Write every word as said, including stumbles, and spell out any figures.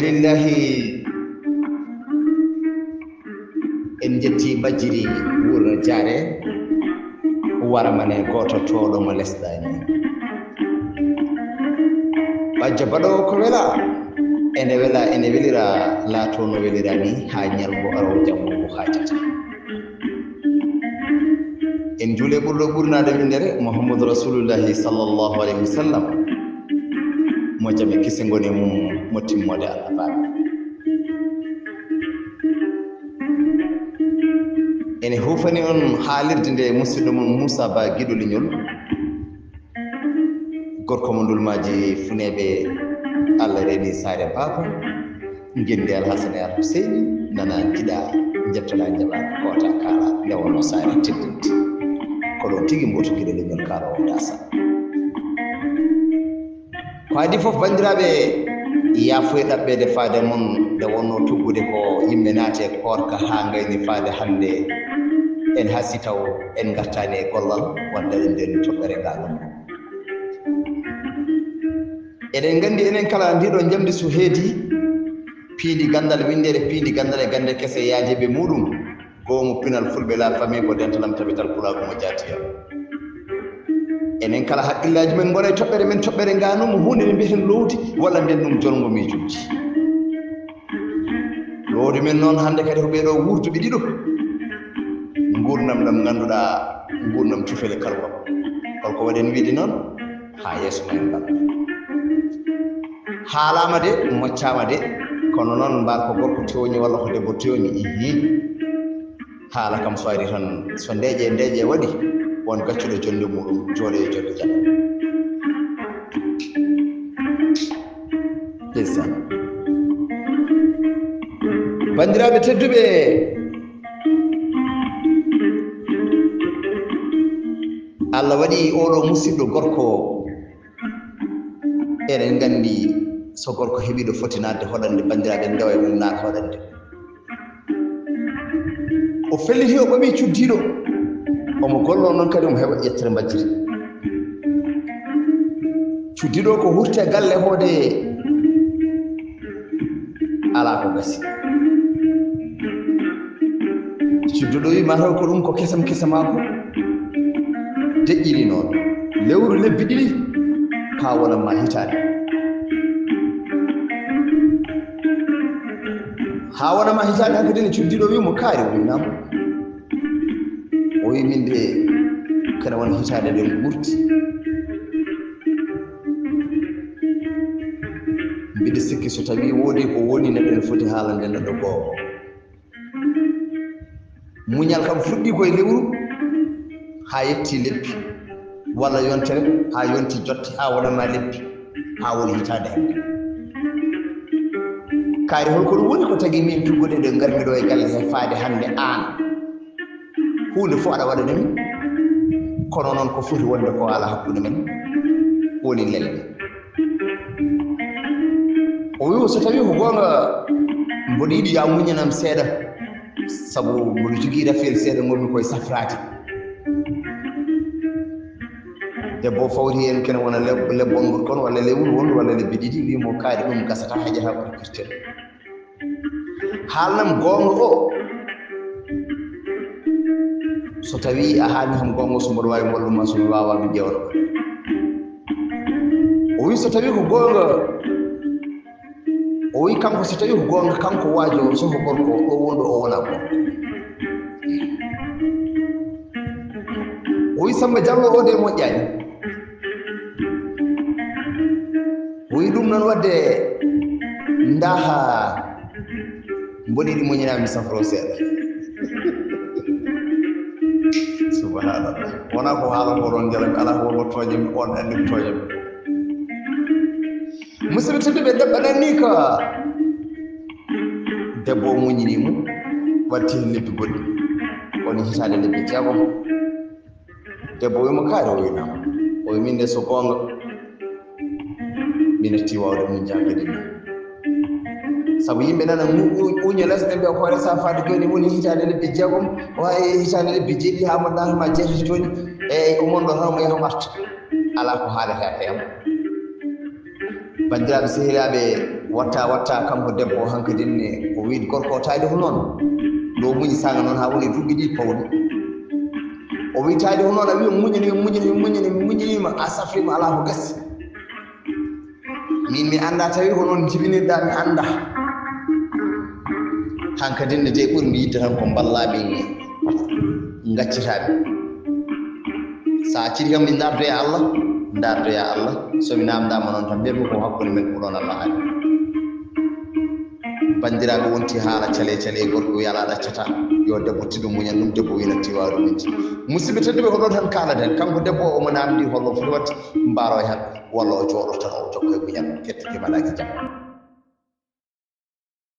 Lillahi, en jetti Bajiri Wuro Jaare, wara mane gooto tooɗo mo lesɗaani. Bajjo baɗoowo ko wela, ene wela, ene welira, laato no welira ni, haa ñalngu arowo janngo ngu haajata. En juule ɓurɗo ɓurnaade winndere, Muhammadu Rasulullahi sallallahu alayhi wa sallam, mo jam e kise ngoni e mum, mo timmoode annabaaɓe. Ene hufani on haalirde nde musidɗo mon Muusa Ba Giɗo Leñol, gorko mo ndulmaaji funeeɓe, Allah reeni saare baaba, ngenndi Alhasane Alhuseyni, nana jiɗa, njettoɗa, njaɓa, koota, kaala, nde wonno saare teddinte. Ko ɗon tigi mboto Giɗo Leñol kaaloowo Daasa. Ko adii fof, banndiraaɓe, yaafuye ɗaɓɓeede faade mon, nde wonno tuggude ko yimɓe naati e koorka haa ngayni faade hannde. En hasi taw en ngartaani e gollal, wadde eɗen nden toɓɓere ngal. Eɗen nganndi enen kala ndiɗo njamndi so heedi, piindi ganndal winndere, piindi ganndal e gannde kese yaajeeɓe muɗum. Goomu pinal fulɓe la famille ko dental am tabital pulaagu mo jaatiya. Enen kala haqqillaaji men ngona e toɓɓere men, toɓɓere nganum huunde nde mbiyeten loowdi walla nden ɗum jolngo miijuuji. Loowdi men noon hannde kadi ko ɓee ɗo wuurduɓe ɗiɗo. Nguurndam ɗam ngannduɗaa nguurndam cufele kalko. Holko waɗen wiide noon? Haa yeeso ma en mbaɗ. Haalaama de, moccaama de, kono noon mbaal ko gorko tooñi walla ko debbo tooñi, ihi. Haala kam so ari tan, so ndeeƴe ndeeƴe waɗi, won gaccuɗo jonnde muɗum, jooɗo e jonnde jam. Ndeysaan. Banndiraaɓe tedduɓe, Allah waɗi oɗo musidɗo gorko, eɗen nganndi so gorko heɓi ɗo foti naatde hoɗande, banndiraaɓe ndewa e mum naata hoɗande. O felliti, o ɓaɓi cuddiɗo, omo gollo noon kadi omo heɓa ƴettere mbajjiri. Cuddiɗo ko hurte galle hoode, alaa ko gasi. Cuddiɗo wi mataw ko ɗum ko kesam kesam maako deƴƴiri noon. Lewru lebbi ɗiɗi haa wona ma hitaande. Haa wona ma hitaande hakkadi ne cuddiɗo wi mo kaari o winnaama. O wi min de kene wona hitaande nden ɓurti. Mbiɗa sikki so tawi woodi ko woni neɗɗo ne foti haalande neɗɗo gooto. Muñal kam fuɗɗi koye lewru haa yetti lebbi, walla yontere haa yonti jotte haa wonana lebbi, haa woni hitaande hannde. Kaari holko ɗum woni ko tagi min tuggude ɗo ngarmi ɗo e galle he faade hannde aan? Huunde fof aɗa waɗani min, kono noon ko foti wonde ko alaa hakkunde men woni lelɓe. O wi, so tawi ko goonga, mboɗo yiɗi ya muñanam seeɗa, sabu mboɗo jogii rafiyel seeɗa ngonmi koye safraade. Debbo o fawri heen kene wona leb-, lebbol ngol kon walla lewru wondu walla lebbi ɗiɗi, wi mo kaari ɗum gasata, haƴata ko kirtel. Haalnam goonga o. So tawi a haalni kam goonga, so mboɗo waawi wallude ma, so mi waawaa mi ƴeewan. O wi so tawi ko goonga, o wi kanko so tawi ko goonga, kanko waajo o so ko gorko o ɗo wonɗo o wona gorko. O wi Samba Diallo o de moƴƴaani. O wi ɗum noon wadde ndaha mboɗi ɗi muñinami safro seeɗa. Subhanallah. Wona ko haala ko ɗon njalam ala ko wonno tooñami on anndi ko tooñami. Musidɓe tedduɓe, debbo ɗanni ko debbo o muñini mo watti heen lebbi goɗɗi. Woni hitaande lebbi jeegom. Debbo wimo kaari o winama. O wi min de so goonga mi natti wawde muñde hankadi ni. Sabu yimɓe nana uña les ɓe mbiya ko resa faade jooni woni hitaande lebbi jeegom. O wawi hitaande lebbi jeeɗiɗi haa mo dahma jeetati jooni. Eyyi o mon ɗo hawmo yaha marta. Ala ko haalata e am. Banndiraaɓe sehilaaɓe, Watta watta kanko debbo o hankadin ne o wiide gorko o tawi de ko noon. Ɗo muñi saanga noon haa woni duuɓi ɗiɗi pawɗi. O wi tawi de ko noon, a wi muñani muñani muñani muñanima a safrima alaa ko gasi. Min mi annda tawi ko noon jibinirɗa mi annda. Hankadin ne de ɓurmi yidde tan ko mballami gaccitaɓe. Sa acciri kam mi dardoya Allah dardoya Allah. So mi namdama noon tan mbiyatmi ko hakkunde men ko ɗon Allah ari. Banndiraaɓe wonti haala cale cale gorko wiya alaa ɗaccata. Yo debbo tiɗo muñan ɗum debbo wina tiwaru minti. Musidɓe tedduɓe ko ɗon tan kaladen kanko debbo o omo namdi holno foti waɗde. Mbaro e han walla o jooɗo tan o jokka e muñan kettude maɗaki jam.